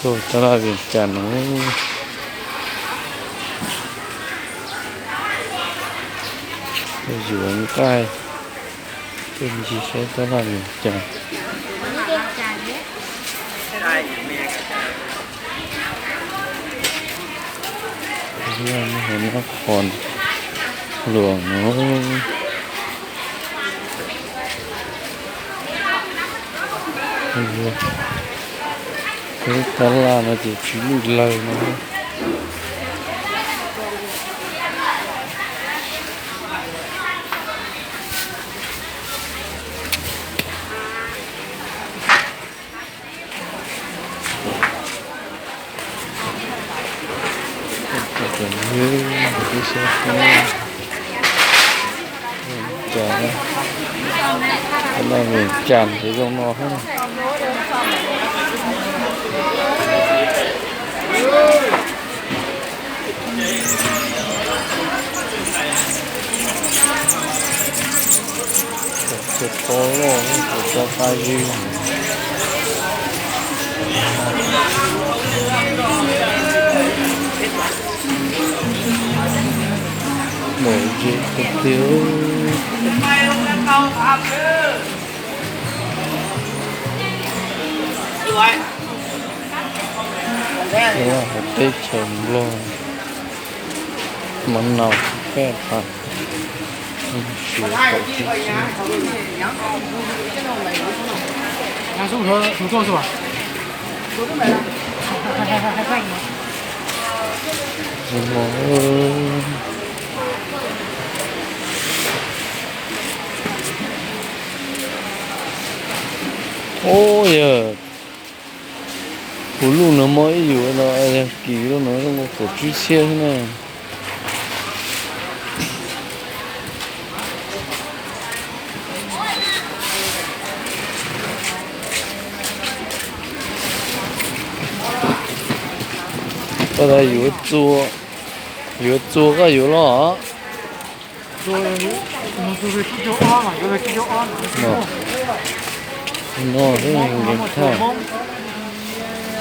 Tab laj Vias Cas no, yuav nqaij, tuaj ncig saib tab laj Vias Cas. Tab laj Vias Cas qhov luag no. Peb tab laj no ces tsis lwj lawg no. Tab laj Vias Cas ces zoo no thiab. Cov qos loj, cov qos qab zib. Muaj ze tiag tiag. Hauv teb chaws Nplog, mov nau peb phav, siav kaum tsib txhiab. Ub, yog kuv lub no muaj ib yam no, yog kis lub no zoo nkaus kaum tsib txhiab xwb na. Koj yuav txua, yuav txua koj yuav los. No, no, nkees thaj.